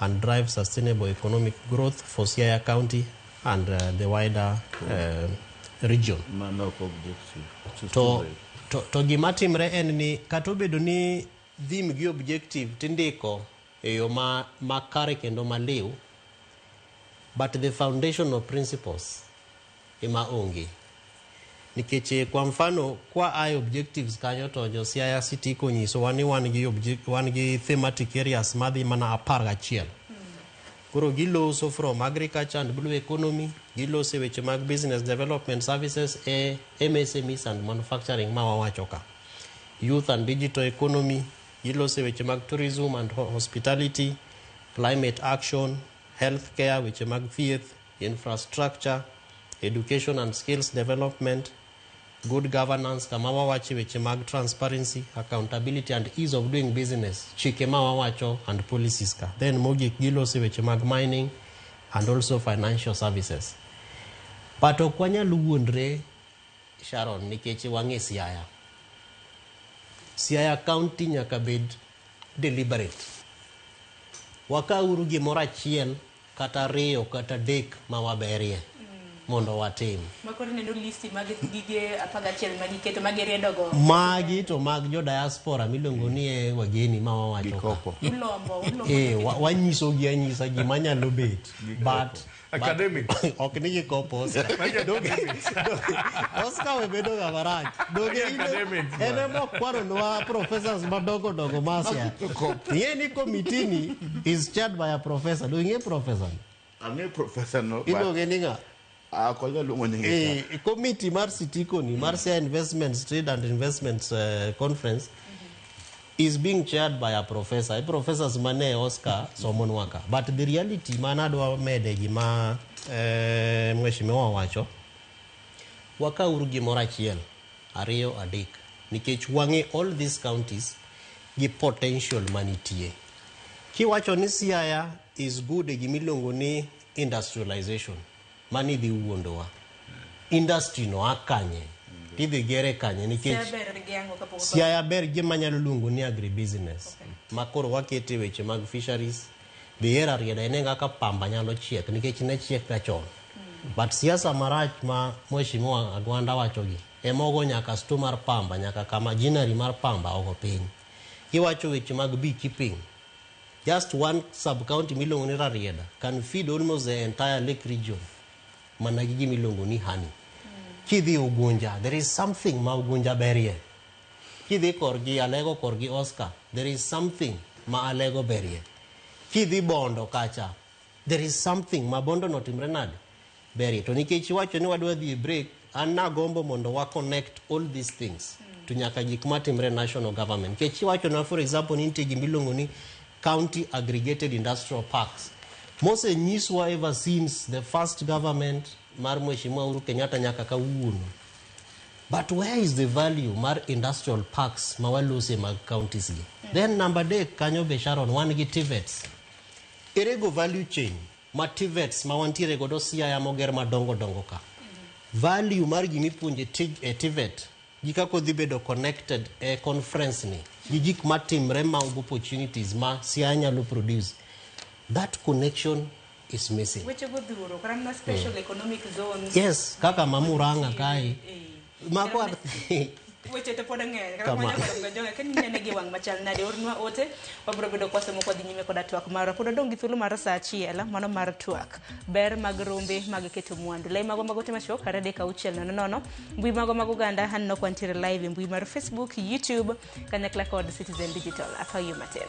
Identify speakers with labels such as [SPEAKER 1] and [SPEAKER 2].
[SPEAKER 1] and drive sustainable economic growth for Siaya County and the wider region.
[SPEAKER 2] Mano ok objective.
[SPEAKER 1] To,
[SPEAKER 2] Story.
[SPEAKER 1] to gima timre en ni kata obedo ni theme gi objective tindiko e yo ma makare kendo maliw, but the foundational principles ema onge. Nikech kwa mfano kwa ae objectives kanyo to jo Siaya City konyisowa ni wan gi thematic areas madhi mana 11. Koro giloso from agriculture and blue economy, giloso e weche mag business development services e MSMEs and manufacturing ma wawacho ka. Youth and digital economy, giloso e weche mag tourism and hospitality, climate action, healthcare, weche mag thieth, infrastructure, education and skills development, good governance, kama wawache weche mag transparency, accountability and ease of doing business, chike ma wawacho and policies ka. Then mogik giloso weche mag mining and also financial services. But ok wanyal wuondre, Sharon, nikech wang'e Siaya. Siaya County nyaka bed deliberate. Wakauru gimoro achiel kata ariyo kata adek ma waberie mondo watim.
[SPEAKER 3] Makoro neno listi mag gige 11 magiketo magiriedogo.
[SPEAKER 1] Magi to mag jo diaspora miluongo ni e wageni ma wawacho ka.
[SPEAKER 2] Gikopo.
[SPEAKER 3] Ulombo, ulombo.
[SPEAKER 1] Wanyiso gi anyisa gima nyalo bet. But
[SPEAKER 4] Academic.
[SPEAKER 1] Ok ni gikopo Oscar. Oscar we bedo ga marach. Donge
[SPEAKER 4] Magi academics,
[SPEAKER 1] en ema okwaronwa professors madongo dongo ma Siaya. Ing'e ni committee ni is chaired by a professor. Do ing'e professor ni?
[SPEAKER 2] Ang'e professor no. but
[SPEAKER 1] Iluonge ni ng'a?
[SPEAKER 2] Ok onyal luongo nyinge ka.
[SPEAKER 1] Committee mar Sitiko ni, mar Siaya Investments Trade and Investments Conference is being chaired by a professor. E professors mane Oscar somonwa ka. But the reality man adwa mede gima mheshimiwa wacho, wakauru gimoro achiel, ariyo, adek. Nikech wang'e all these counties gi potential manitie. Kiwacho ni Siaya is good e gimiluongo ni industrialization, mani dhi wuondowa. Industry no a kanye? Tidhi gere kanye? Nikech
[SPEAKER 3] Siaya ber gi ang'o kapok
[SPEAKER 1] Siaya ber gima nyalo luongo ni agribusiness. Ma koro wakete weche mag fisheries. Dhi e Rarieda ine kaka pamba nyalo chiek nikech ne chiek ga chon. But siasa marach ma Mheshimiwa Agwanda wacho gi ema ogo nyaka sto mar pamba nyaka kama ginnery mar pamba ogo piny. Iwacho weche mag beekeeping. Just one sub-county miluongo ni Rarieda can feed almost the entire lake region mana gi gima iluongo ni honey. Kidhi Ugunja, there is something ma Ugunja berie. Kidhi korgi Alego korgi Oscar, there is something ma Alego berie. Kidhi Bondo kacha, there is something ma Bondo notimre nade? Berie. To nikech iwacho ni wadwa dhi e break, an nagombo mondo wa connect all these things to nyaka gik matimre national government. Nikech iwacho na for example ni nitie gima iluongo ni county aggregated industrial parks. Mosenyiswa ever since the first government mar Mheshimiwa Uhuru Kenyatta nyaka kawuono. But where is the value mar industrial parks ma walose mag counties gi? Then number adek kanyo be Sharon wan gi TVETs. Ere go value chain ma TVETs ma wantiere godo Siaya moger madongo dongo ka? Value mar gimipuonjo e TVET gi kaka odhi bedo connected e conference ni gi gik matimre ma opportunities ma Siaya nyalo produce. That connection is missing.
[SPEAKER 3] Weche go dhuro, kata mana special economic zones.
[SPEAKER 1] Yes, kaka ma Murang'a kae. Mako
[SPEAKER 3] Weche to pod ng'eny. Kata
[SPEAKER 1] Kama.
[SPEAKER 3] kamano kod jonge kendo inene gi wang' machal nade ornwa ote wabiro bedo kwasomo kwadhi nyime koda twak marwa. Pod wadong' gi thuolo mar saa achiel mano mar twak. Ber mag rombe mag keto mwandu. Lai magwa mag ote machuok 23600. Mbui magwa mag oganda aneno ka wantiere live e mbui mar Facebook, YouTube kanyakla kod Citizen Digital. Akaw yo matin.